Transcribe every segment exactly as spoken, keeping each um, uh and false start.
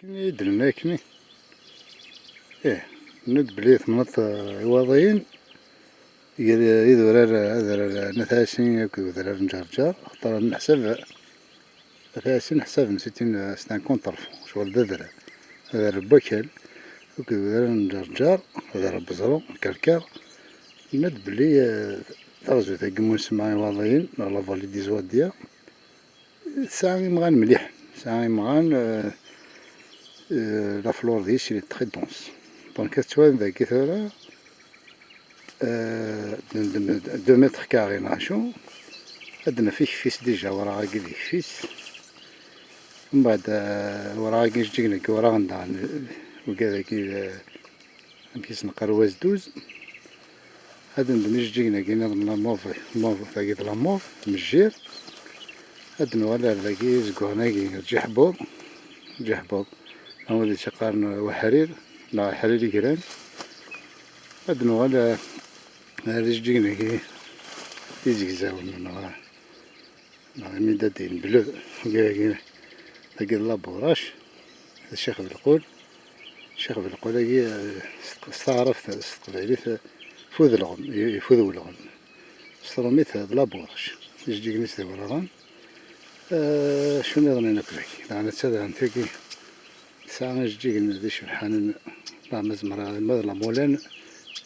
I d-nenna akkenni. Ih, nenna-d belli temneḍ, eh, Iwaḍiyen, gar idurar, adrar n At Ɛisin akked udrar n Ǧerǧer, axaṭer neḥsab At Ɛisin ḥsaben c'est une, c'est un contre-feu, ccɣel d adrar. Adrar n wakal, akked udrar n Ǧerǧer, adrar n Beẓru, Kerker. Nenna-d belli, eh, taɣzut-agi n Musemma Iwaḍiyen, neɣ la vallée des Ouadiyas, tesɛa imɣan mliḥ, tesɛa imɣan, euh, euh, la flore deg-s elle est très dense. Donc ad twalem dagi tura, euh, de, de, deux mètres carrés neɣ acu, ad d-naf ikef-is déjà, awraɣ-agi d ikef-is. Mbeɛd, euh, awraɣ-agi ijeǧǧigen-agi, awraɣen daɣen, euh, wigad-agi, euh, amek i s-neqqar, wazduz. Ad d-nendem ijeǧǧigen-agi nniḍen la mauve, mauve, tagi d la mauve, mejjir. Ad d-nuɣal ar dagi izeggaɣen-agi, lǧiḥbuḍ, lǧiḥbuḍ, neɣ wid i s-iqqaren uḥrir, neɣ aḥrir igran. Ad d-nuɣal ar, ar ijeǧǧigen-agi izegzawen, neɣ neɣ imidadiyen bleu, wigi-agi, tagi d la bourrache, d Ccix Belqul. Ccix Belqul-agi, eh, s teq-, s taɛrabt, s teqbaylit, eh, fud ulɣem, i-, ifud ulɣem. S trumit, eh, d la bourrache. Ijeǧǧigen-is d iwraɣen. Eh, acu nniḍen akk dagi? Daɣen atta daɣen tagi, tesɛa ijeǧǧigen d icebḥanen, ma zemreɣ, ma d la Molène,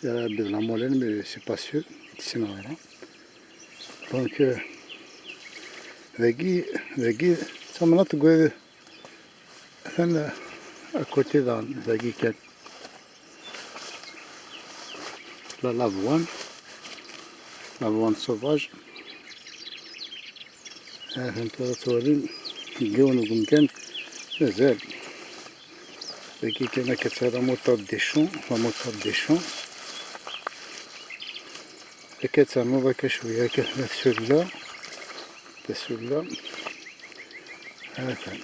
eh, de la Molène, mais c'est pas sûr, ur ssineɣ ara. Donc, euh, dagi, dagi d tamnaḍt n wid, atan, euh, à côté daɣen, dagi kan. La, la Lavoine, la Lavoine sauvage. Atan tura ttwalin deg yiwen n umkan mazal. Dagi kan akka d la moutarde des champs, la moutarde des champs. Akka ternuḍ akka cwiya akka tasulla, tasulla. Atan.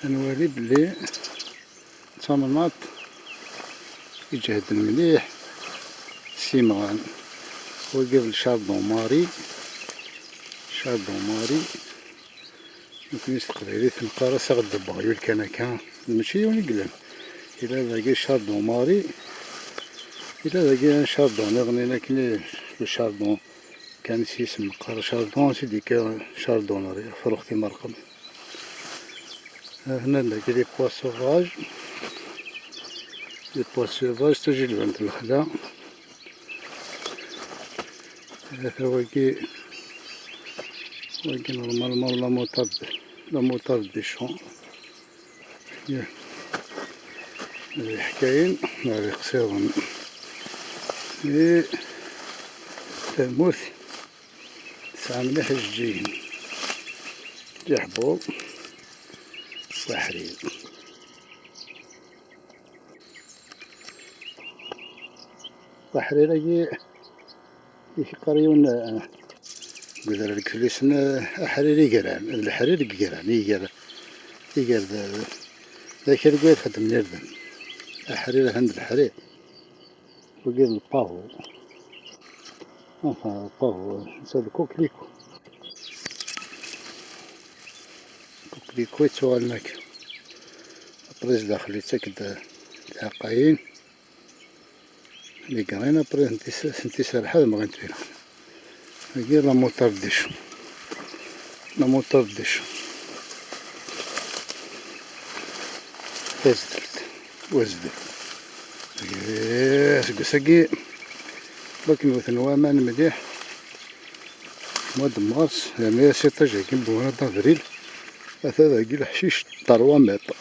Ad nwali belli d tamnaḍt iǧehden mliḥ s imɣan. Wagi d le chardon Marie, chardon Marie. Nekni s teqbaylit neqqar-as aɣ-d-wweɣyul kan akka, mačči yiwen i yellan. Yella dagi chardon Marie, yella dagi chardon niḍen, akken le chardon kan s yisem neqqar chardon, c'est-à-dire chardonnerie, afrux timerqem. Hna dagi les pois sauvages, les pois sauvages, tajilbant n lexla. Ata wagi, wagi normalement la moutarde, la moutarde des champs. Ya. Ad iḥkayen, ad iqsiḍen. I tamurt tesɛa mliḥ ijeǧǧigen. Ǧiḥbuḍ, waḥrib. Waḥrir-agi i yeqqar yiwen, eh, deg udrar deg fell-asen, eh, aḥrir igran, d leḥrir deg igran, iger, iger d, d akal n wid xeddmen irden. Aḥrir atan d leḥrir. Wagi d lpavo. Enfin, lpavo, netta d coquelicot. Coquelicot yettuɣalen akka. Après, zdaxel yettak-d tiɛeqqayin. Les graines, après, sent-iserreḥ ad mɣint dinna. Wagi la moutarde des champs. La moutarde des champs. Tazdelt. Wazdel. Eh, aseggas-agi, wakken wten waman mliḥ. Mois de mars, yerna-yas iṭij-agi n mois d'avril. Ata dagi leḥcic trois mètres.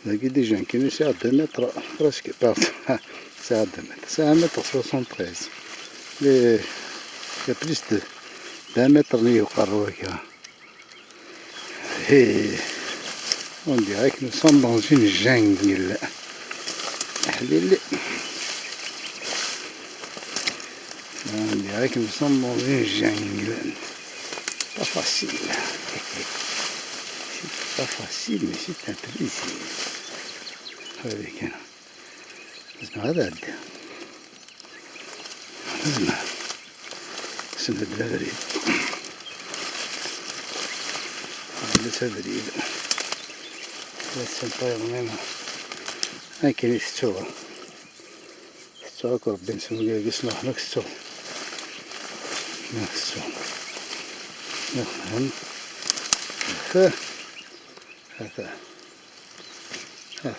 Dagi déjà nekkini sɛiɣ deux mètres, presque, pardon. Sɛiɣ deux mètres, sɛiɣ un mètre soixante-treize. Mais il y a plus de d'un mètre n yiwqar wakka. Hey, on dirait que nous sommes dans une jungle. Aḥlili. On dirait que nous sommes dans une jungle. Pas facile. C'est pas facile, mais c'est un plaisir. Regardez. Nezmer ad ɛeddi. Nezmer. Send-d abrid. Send-d abrid. Akken i tettuɣ. Tettuɣ akk Rebbi nesmugar-is, neɣ nek tettuɣ. Nek tettuɣ. Nefhem. Ata. Ata. Ata.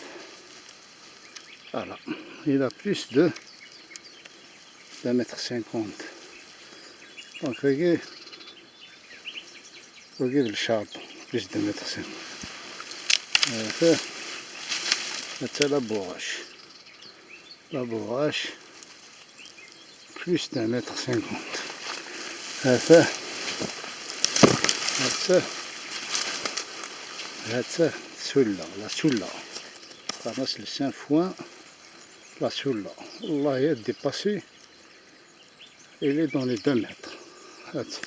Voilà. Il a plus de deux mètres cinquante. Donc, wagi, wagi d le chardon, plus de deux mètres cinquante. Ata, ata la bourrache. La bourrache, plus d'un mètre cinquante. Ata, ata, ata, tsulla, la tsulla. Qqaren-as le sainfoin, la tsulla. Wallahi, a dépassé. Il est dans les deux mètres. Ata,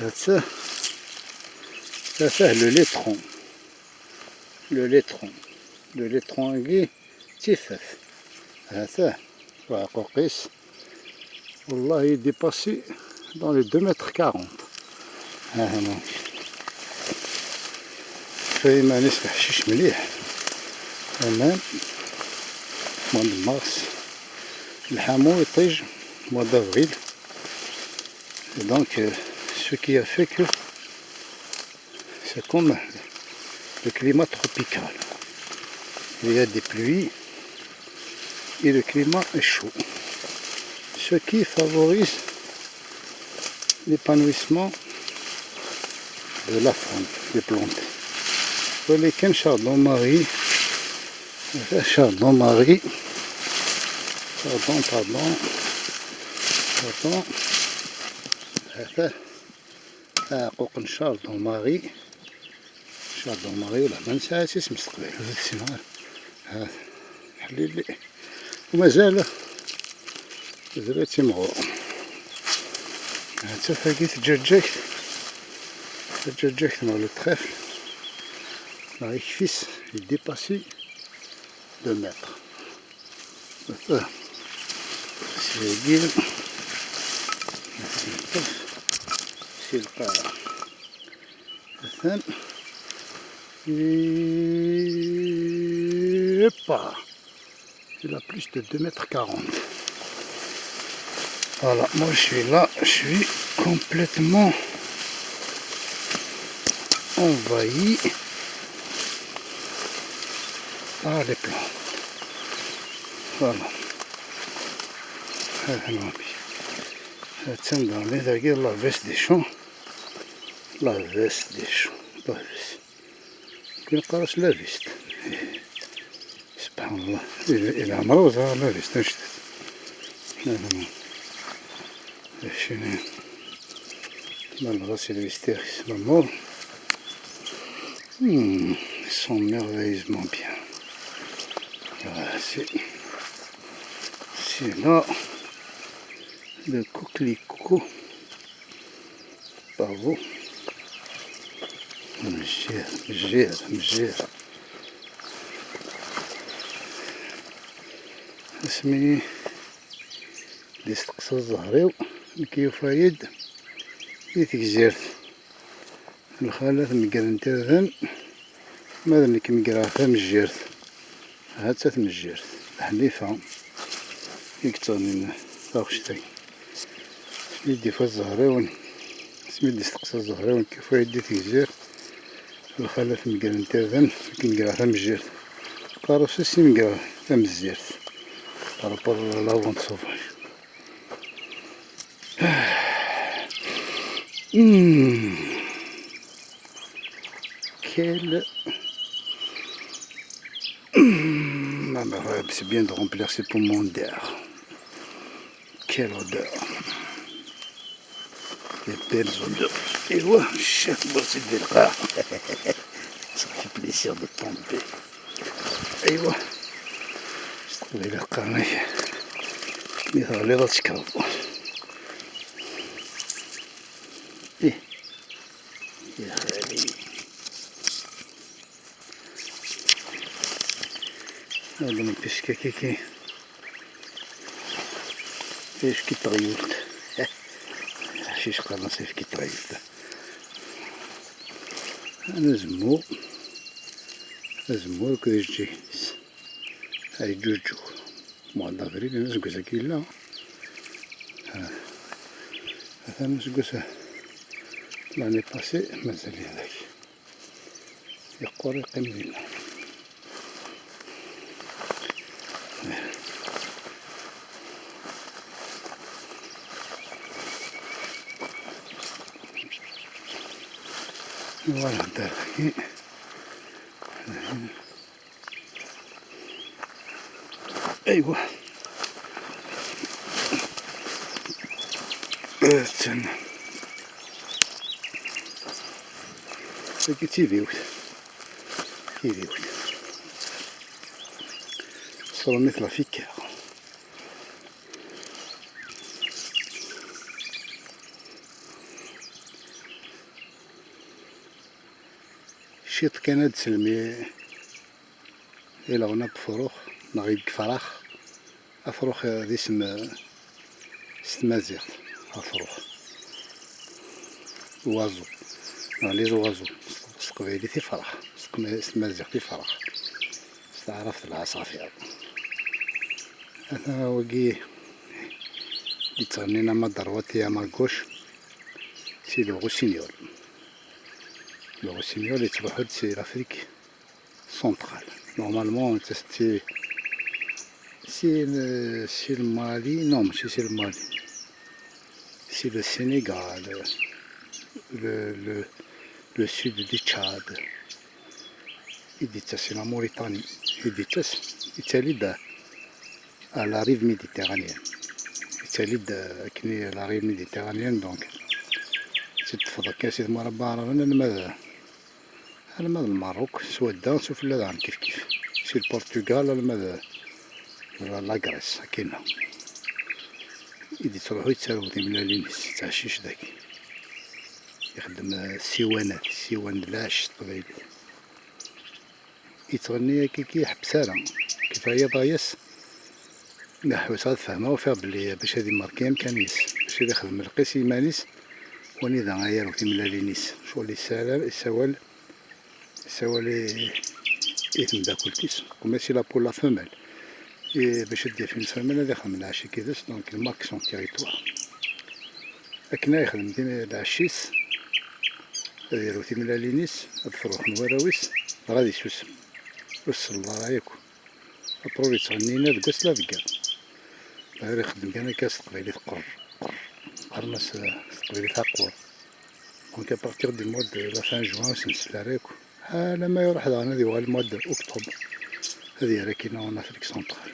ata, ata, le laitron. Le laitron. Le laitron-agi d tifaf. Ata, uɛquq-is. Wallahi, il est dépassé dans les deux mètres quarante. Aha, donc. Fa iman-is leḥcic mliḥ. Aman, mois de mars. Lḥamu iṭij, mois d'avril. Et donc, euh, ce qui a fait que c'est comme le climat tropical. Il y a des pluies et le climat est chaud. Ce qui favorise l'épanouissement de la faune, des plantes. Voilà, le chardon Marie. Chardon Marie. Pardon, pardon. Pardon. Aɛquq n chardon Marie. Chardon Marie, ula ma nesɛa isem s teqbaylit, ur t-ssineɣ ara. Ha, ḥlili. Umazal, mazal ad timɣur. Ha, tafagi teǧǧaǧǧagt. Taǧǧaǧǧagt neɣ le trèfle. Neɣ ikef-is, il dépasse deux mètres. Seg-agi, si lqaɛa. Atan. Hoppa. Il a plus de deux mètres quarante. Voilà, moi je suis là, je suis complètement envahi par les plantes. Voilà. Atan daɣen la veste des champs. La veste des champs. La veste. Neqqar-as la veste. Subhanallah. Ila ɛemṛi ur ẓriɣ la veste anect-a. Atan. Acimi. Malgré c'est le vestiaire, c'est l'amour. Hmm, ils sont merveilleusement bien. Voilà, c'est, c'est là le coquelicot. Bravo. Mjir, mjir, mjir. Asmi d-isteqsa zzher-iw, nekk yufa-yi-d di tegzirt. Lxalat meggren irden, ma d nekk meggreɣ tamejjirt. Ha-tt-a tmejjirt, d Ḥnifa i yettɣennin taɣect-agi. Asmi d-ifa zzher-iw, asmi d-isteqsa zzher-iw, nekk yufa-yi-d di tegzirt. Lxalat meggren irden, nekk meggreɣ tamejjirt. Qqar-as asmi meggreɣ tamezzirt. Par rapport à la vente sauvage. Hmm. Quel... Hmm, ah bah ouais, c'est bien de remplir ses poumons d'air. Quelle odeur. Des belles odeurs. Et voilà, chef, moi c'est des rares. Ça fait plaisir de tomber. ايوا. Teqbaylit qqaren-ak mi teɣliḍ ad tekkreḍ. Ih. Ya xali. Hada n piskakiki. Ayefki n teɣyult. Aḥcic qqaren-as ayefki n teɣyult. Anezmu. Azemmur akked ijeǧǧigen-is. Ay ǧuǧǧu. Mois d'avril, aseggas-agi yella. Ha. Atan aseggas l'année passée, mazal yadaki. Yeqqur, yeqqim dinna. Voilà, dagi. Aywa. Attan. Tagi d tibiwt. Tibiwt. Ṣṣurmit la fikar. Ciṭ kan ad d-teslem i, i leɣna n ufrux neɣ i yefrax. Afrux, eh, d isem, eh, s tmaziɣt, afrux. Oiseau, neɣ les oiseaux, s, s teqbaylit ifrax, s teqma-, s tmaziɣt ifrax, s taɛrabt lɛaṣafir. Ata wagi yettɣennin ama à droite et ama à gauche, c'est le rossignol. Le rossignol yettruḥu-d si l'Afrique centrale. Normalement, c'est, c'est, c'est le, c'est le Mali. Non, c'est, c'est le Mali. C'est le Sénégal, le, le, le sud du Tchad. Et c'est la Mauritanie. Et c'est, c'est à la rive méditerranéenne. C'est à la rive méditerranéenne, donc c'est le Mauritanie, alma d Lmerruk, s wadda, s ufella daɣen kif kif. Si Lpurtugal alma d la, la Grèce, akkinna. I d-yettruḥu yettarew timellalin-is, yettɛeccic dagi. Ixeddem, eh, ssiwanat, ssiwan d lɛecc s teqbaylit. Yettɣenni akka, ki yeḥbes ara. Kif ɛyiḍ ayas, ḥuseɣ ad fehmeɣ, ufiɣ belli bac ad imerki amkan-is, bac ad ixdem lqis i yiman-is, wanida ara yarew timellalin-is. Ccɣel yessawal, yessawal, yessawal i, i temdakelt-is, comme si la poule la femelle. I bac ad d-yaf une femelle ad ixdem lɛecc-agi yid-s, donc il marque son territoire. Akken ara yexdem tim-, lɛecc-is, ad yarew timellalin-is, ad fruxen warraw-is, dɣa ad isusem. Ur selleḍ ara yakk. Après ur yettɣenni la deg wass la deg yiḍ. Dɣa ixeddem kan akka s teqbaylit qerr, qerr. Qqaren-as, eh, s teqbaylit aqur. Donc à partir du mois de la fin juin ur s-nsell ara yakk. Alamma iruḥ daɣen ad yuɣal mois de octobre. Ad yerr akkin en Afrique centrale.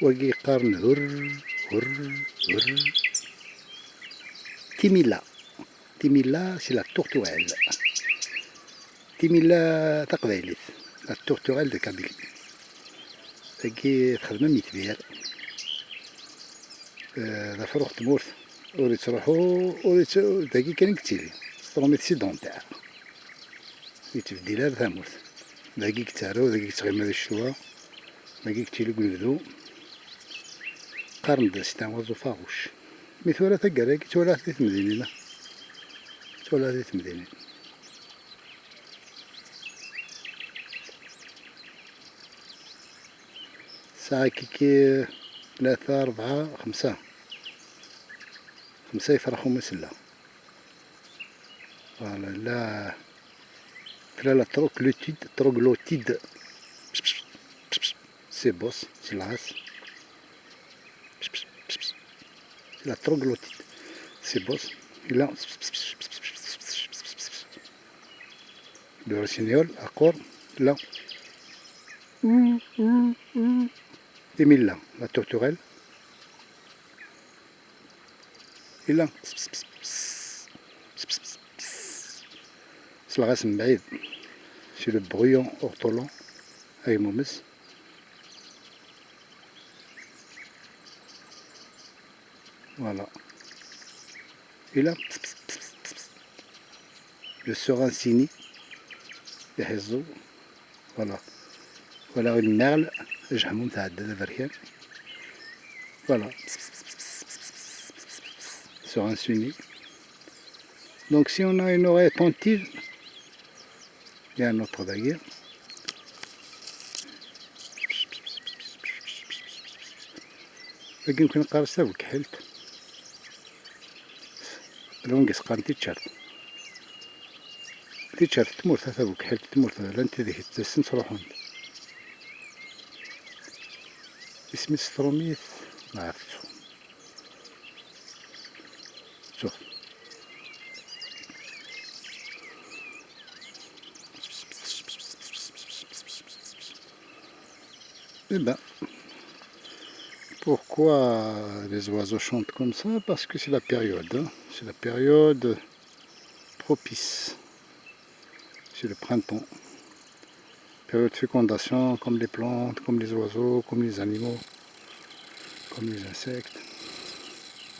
Wagi qqaren hurr, hurr, hurr. Timilla. Timilla, c'est la tourterelle. Timilla taqbaylit. La tourterelle de Kabylie. Tagi txedmem itbir. Eh, d afrux n tmurt. Ur yettruḥu, ur yett-, dagi kan i yettili. S tṛumit sédentaire. Ur yettbeddil ara tamurt. Dagi yettarew, dagi yettɣima di ccetwa, dagi yettili deg unebdu. Qqaren-d c'est un oiseau farouche. Mi twala taggara-agi, twala-t di temdinin. Twala-t di temdinin. Sɛa kiki tlata, rebɛa, xemsa. Xemsa yefrax umasella. Voilà, la, tella la troglodyte, troglodyte. C'est boss, c'est la race. La troglodyte. C'est boss. Et là, le rossignol, aqur, là. Timilla, la tourterelle. Et là. S lɣas mebɛid. C'est le bruyant ortolan, agmumes. Voilà. Et là, le serin sini, iḥiẓẓu. Voilà. Voilà une merle. Jehmum tɛedda d aberkan. Voilà. Sur un suinet. Donc si on a une oreille attentive, il y a un autre dagi. Dagi nekkni neqqar-as tabekḥelt. Lwanga s-qqaren tiččert. Tiččert tmurt, a tabekḥelt tmurt, llant ideg ttasen ttruḥun. Isem-is s trumit, ma tettu. Tettu. Eh ben, pourquoi les oiseaux chantent comme ça ? Parce que c'est la période, hein. C'est la période propice. C'est le printemps. Période de fécondation, comme les plantes, comme les oiseaux, comme les animaux, comme les insectes.